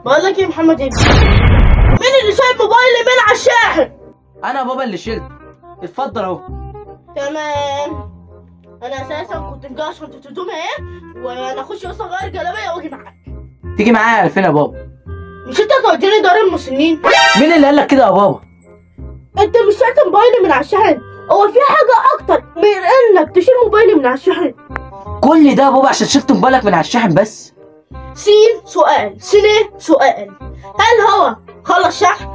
بقول لك ايه يا محمد يا ابني، مين اللي شايل موبايلي من على الشاحن؟ انا يا بابا اللي شلته. اتفضل اهو. تمام. انا اساسا كنت مجهز شنطه هدومي اهي، وانا اخش اصلا اغير جلابية واجي معاك. تيجي معايا فين يا بابا؟ مش انت هتوديني دار المسنين؟ مين اللي قال لك كده يا بابا؟ انت مش شلت موبايلي من على الشاحن؟ هو في حاجة اكتر من انك تشيل موبايلي من على الشاحن؟ كل ده يا بابا عشان شلت موبايلك من على الشاحن بس؟ سين سؤال، سين سؤال، هل هو خلص شحن؟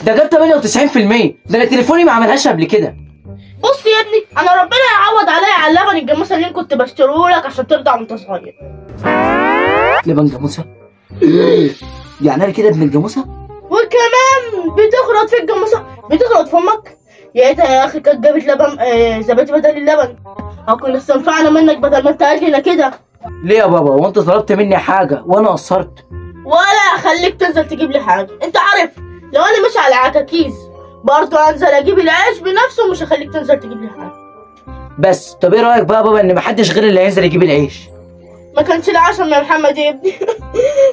ده جاب 98%، ده انا تليفوني ما عملهاش قبل كده. بص يا ابني، انا ربنا يعوض عليا على اللبن الجاموسة اللي كنت بشتريه لك عشان ترضع وانت صغير. لبن جاموسه؟ يعني انا كده ابن الجاموسة؟ وكمان بتغلط في الجاموسة، بتغلط في امك. يا ريتها يا اخي كانت جابت لبن زبادي بدل اللبن، او كنا استنفعنا منك بدل ما انت قال كده. ليه يا بابا؟ هو انت طلبت مني حاجة وانا قصرت؟ ولا اخليك تنزل تجيب لي حاجة، انت عارف لو انا مش على عكاكيز برضه انزل اجيب العيش بنفسه ومش هخليك تنزل تجيب لي حاجة. بس طب ايه رايك بقى يا بابا ان محدش غير اللي هينزل يجيب العيش؟ ما كانش العشم يا محمد يا ابني.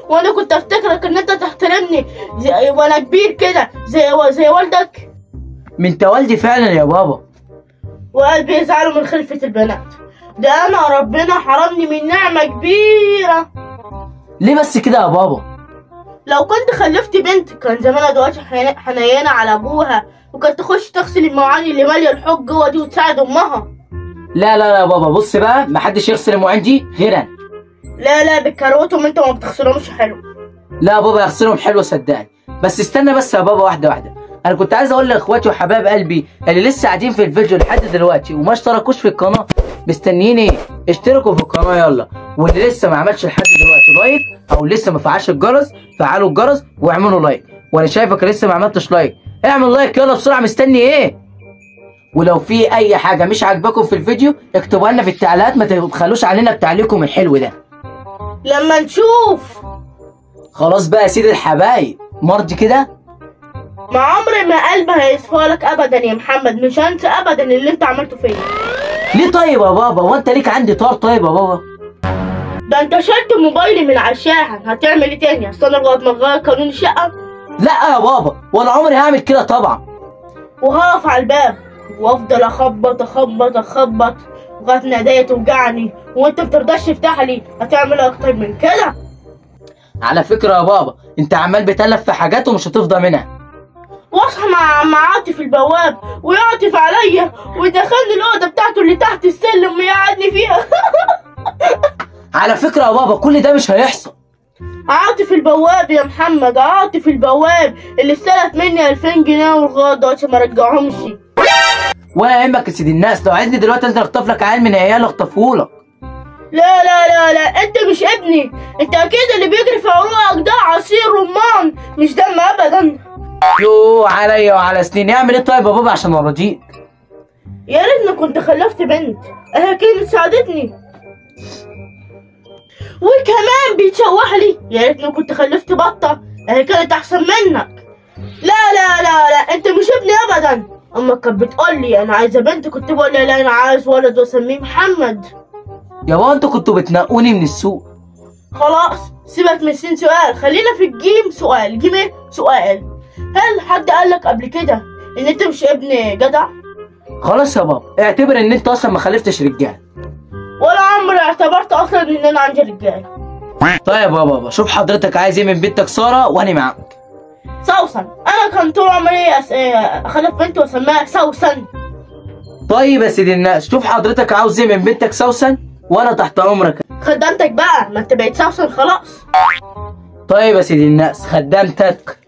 وانا كنت افتكرك ان انت تحترمني زي وانا كبير كده زي والدك. من انت والدي فعلا يا بابا. وقلبي يزعلوا من خلفة البنات، ده انا ربنا حرمني من نعمة كبيرة. ليه بس كده يا بابا؟ لو كنت خلفت بنت كان زمانها دلوقتي حنينة على ابوها، وكانت تخش تغسل المواعين اللي مالية الحوض جوه دي وتساعد امها. لا لا لا يا بابا، بص بقى، محدش يغسل المواعين دي غير انا. لا لا، بتكروتهم انت وما بتغسلهمش حلو. لا يا بابا يغسلهم حلو صدقني. بس استنى بس يا بابا، واحدة واحدة. انا كنت عايز اقول لاخواتي وحبايب قلبي اللي لسه قاعدين في الفيديو لحد دلوقتي وما اشتركوش في القناة، مستنيين ايه؟ اشتركوا في القناة يلا. واللي لسه ما عملش لحد دلوقتي like او لسه ما فعلش الجرس، فعلوا الجرس واعملوا like. وانا شايفك لسه ما عملتش like، اعمل like يلا بسرعة، مستني ايه؟ ولو في اي حاجة مش عاجباكم في الفيديو اكتبوها لنا في التعليقات، ما تبخلوش علينا بتعليقكم الحلو ده. لما نشوف. خلاص بقى يا سيدي الحبايب، مرضي كده؟ ما عمري ما قلبي هيصفالك ابدا يا محمد، مش هنسى ابدا اللي انت عملته فيا. ليه طيب يا بابا؟ هو انت ليك عندي طار طيب يا بابا؟ ده انت شلت موبايلي من على الشاحن، هتعمل ايه تاني؟ هستنى لغاية ما تغير قانون الشقة؟ لا يا بابا، وانا عمري هعمل كده طبعا. وهقف على الباب وافضل اخبط اخبط اخبط لغاية ما ايديا توجعني وانت مترضاش تفتح لي، هتعمل اكتر من كده؟ على فكرة يا بابا، انت عمال بتلف في حاجات ومش هتفضى منها. واصحى مع عاطف البواب ويعطف عليا ويدخلني الاوضة بتاعته اللي تحت السلم ويقعدني فيها. على فكرة يا بابا، كل ده مش هيحصل. عاطف البواب يا محمد، عاطف البواب اللي استلف مني 2000 جنيه ولغاية دلوقتي ما رجعهمش. ولا يهمك يا سيدي الناس، لو عايزني دلوقتي انزل اخطف لك عيل من عيال اخطفهولك. لا لا لا لا، انت مش ابني، انت اكيد اللي بيجري في عروقك ده عصير رمان مش دم ابدا. يوه عليا وعلى سنين، اعمل ايه طيب يا بابا عشان ارضيك؟ يا ريتني كنت خلفت بنت، اهي كانت ساعدتني. وكمان بيتشوح لي، يا ريتني كنت خلفت بطه، اهي كانت احسن منك. لا لا لا لا، انت مش ابني ابدا. امك كانت بتقول لي انا عايزه بنت، كنت بقول لها لا انا عايز ولد واسميه محمد. يا بابا انتوا كنتوا بتنقوني من السوق. خلاص سيبك من سين سؤال، خلينا في الجيم سؤال. جيم ايه سؤال؟ هل حد قال لك قبل كده ان انت مش ابن جدع؟ خلاص يا بابا، اعتبر ان انت اصلا ما خلفتش رجاله. ولا عمري اعتبرت اصلا ان انا عندي رجاله. طيب يا بابا، شوف حضرتك عايز ايه من بنتك ساره وانا معاك. سوسن، انا كان طول عمري اخلف بنت واسميها سوسن. طيب يا سيدي الناس، شوف حضرتك عاوز ايه من بنتك سوسن وانا تحت امرك. خدمتك بقى، ما انت بقيت سوسن خلاص. طيب يا سيدي الناس، خدمتك.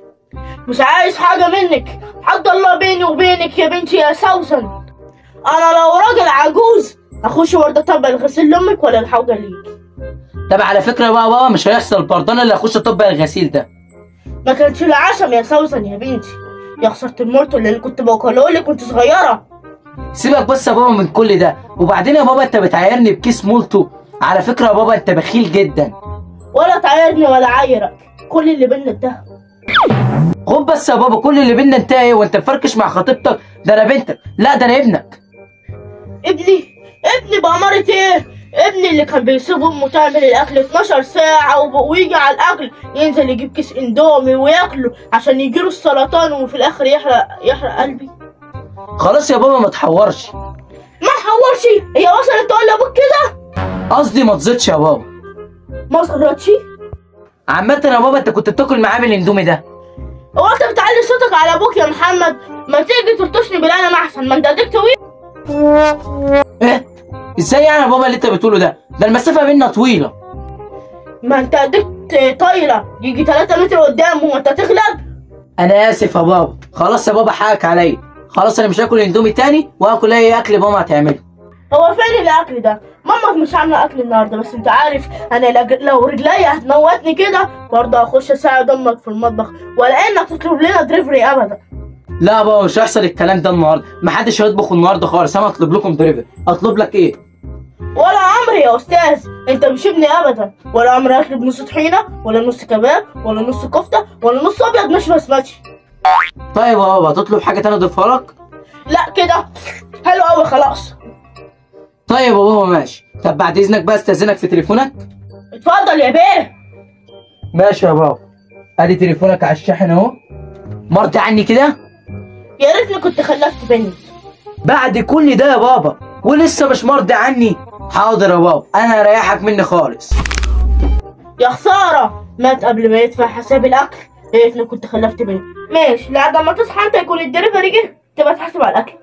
مش عايز حاجة منك، حد الله بيني وبينك يا بنتي يا سوسن. أنا لو راجل عجوز أخش وردة طبق الغسيل لأمك ولا الحوجة ليك. طب على فكرة بقى بابا، مش هيحصل برضه أنا اللي أخش أطبق الغسيل ده. ما كانش العشم يا سوسن يا بنتي، يا خسارة المرتو اللي كنت باكله لك وأنت صغيرة. سيبك بس يا بابا من كل ده، وبعدين يا بابا أنت بتعايرني بكيس مولتو. على فكرة يا بابا أنت بخيل جدا. ولا تعايرني ولا عايرك، كل اللي بينا انتهى. خد بس يا بابا، كل اللي بينا انتهى ايه؟ وانت مفركش مع خطيبتك؟ ده انا بنتك. لا ده انا ابنك. ابني؟ ابني بأمارة ايه؟ ابني اللي كان بيسيب امه تعمل الاكل 12 ساعة ويجي على الاكل ينزل يجيب كيس اندومي وياكله عشان يجيله السرطان، وفي الاخر يحرق قلبي. خلاص يا بابا ما تحورش. ما تحورش؟ هي وصلت تقول لابوك كده؟ قصدي ما تزيدش يا بابا. ما زادتش؟ عامة يا بابا انت كنت بتاكل معاه من الاندومي ده. هو انت بتعلي صوتك على ابوك يا محمد؟ ما تيجي تلطشني بالقلم احسن، ما انت اديك طويل. ايه؟ ازاي يعني يا بابا اللي انت بتقوله ده؟ ده المسافة بينا طويلة. ما انت اديك طايلة يجي 3 متر قدام وانت تغلب. انا اسف يا بابا، خلاص يا بابا حقك عليا، خلاص انا مش هاكل اندومي تاني وهاكل اي اكل ماما هتعمله. هو فين الاكل ده؟ ماما مش عامله اكل النهارده، بس انت عارف انا لو رجليا هتموتني كده برضه هخش اساعد امك في المطبخ، ولا انك تطلب لنا دريفري ابدا. لا يا بابا مش هيحصل الكلام ده النهارده، محدش هيطبخ النهارده خالص، انا هطلب لكم دريفري. اطلب لك ايه؟ ولا عمري يا استاذ، انت مش ابني ابدا، ولا عمري هطلب نص طحينه ولا نص كباب ولا نص كفته ولا نص ابيض مش بسمتي. طيب يا بابا تطلب حاجة تانية اضيفها لك؟ لا كده حلو قوي خلاص. طيب يا بابا ماشي. طب بعد اذنك بقى استاذنك في تليفونك. اتفضل يا بيه. ماشي يا بابا، ادي تليفونك على الشاحن اهو. مرضي عني كده؟ يا ريتني كنت خلفت بنت. بعد كل ده يا بابا ولسه مش مرضي عني؟ حاضر يا بابا انا هريحك مني خالص. يا خسارة مات قبل ما يدفع حساب الاكل، يا ريتني كنت خلفت بنت. ماشي، لعد ما تصحى انت يكون الدليفري جه تبقى تحاسب على الاكل.